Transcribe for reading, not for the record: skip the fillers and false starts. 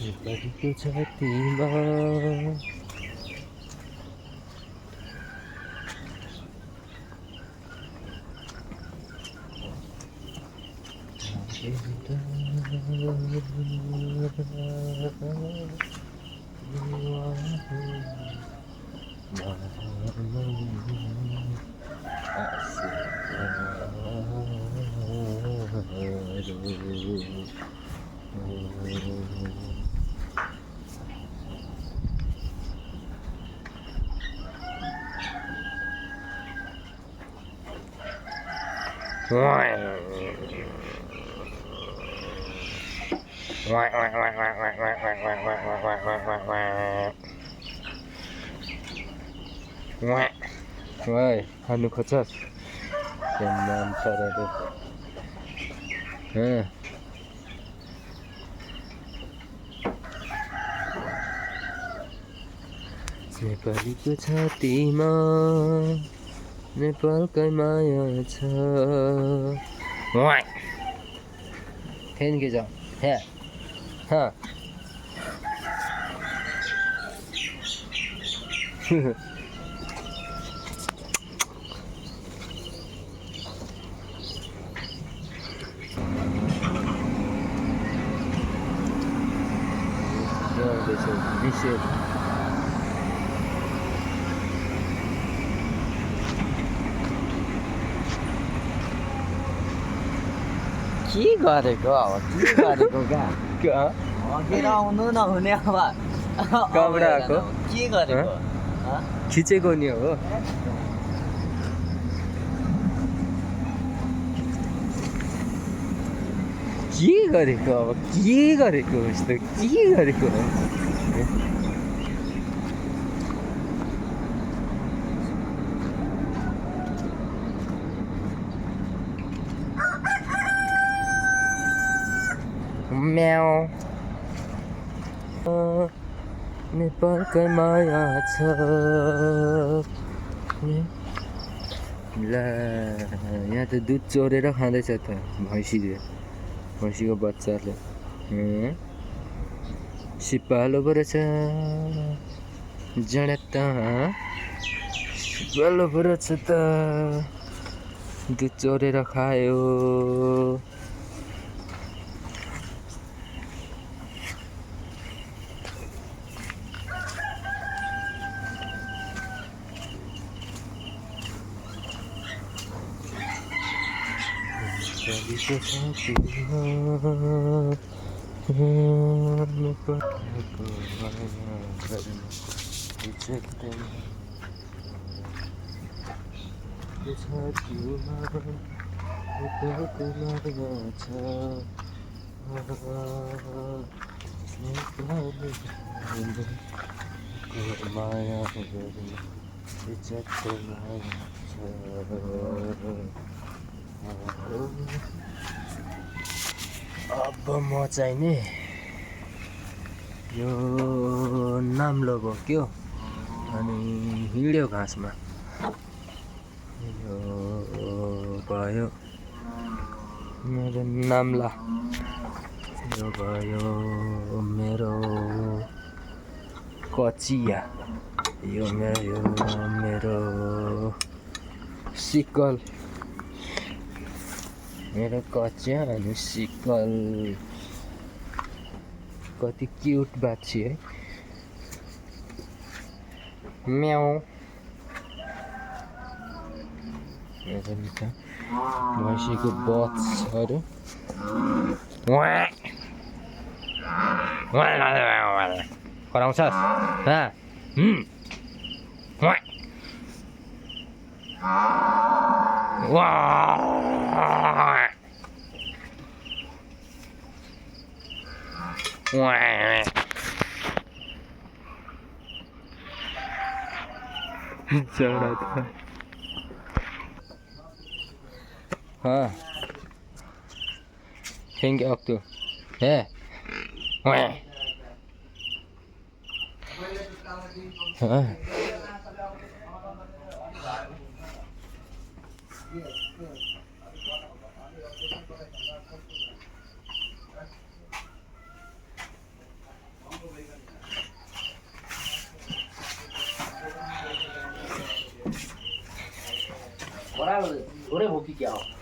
नेपालीको छातीमा Woi, anu खोज्छस् नाम परेको नेपालीको छातीमा नेपालकै माया छ थ्याङ्क यू जाऊ विषय के गरेको अब के गरेको अघिर आउनु नहुने अब कहाँबाट आएको के गरेको खिचेको नि हो के गरेको अब के गरेको यस्तो के गरेको म्याउ नेपालकै माया छ ला यहाँ त दुध चोरेर खाँदैछ त भैँसीको बच्चाले सिपालु पो रहेछ जडा सिपालु पो रहेछ त दुध चोरेर खायो अब म चाहिँ नि यो नाम्लो बोक्यो अनि हिँड्यो घाँसमा यो भयो मेरो नाम्ला यो भयो मेरो कचिया यो मेरो सिक्कल मेरो कचिया अनि सिक्कल कति क्युट बाछी है म्याउ भैँसीको बच्चाहरू कराउँछस् चढा था थ्याङ्क यू अक्टु हे कि क्या हो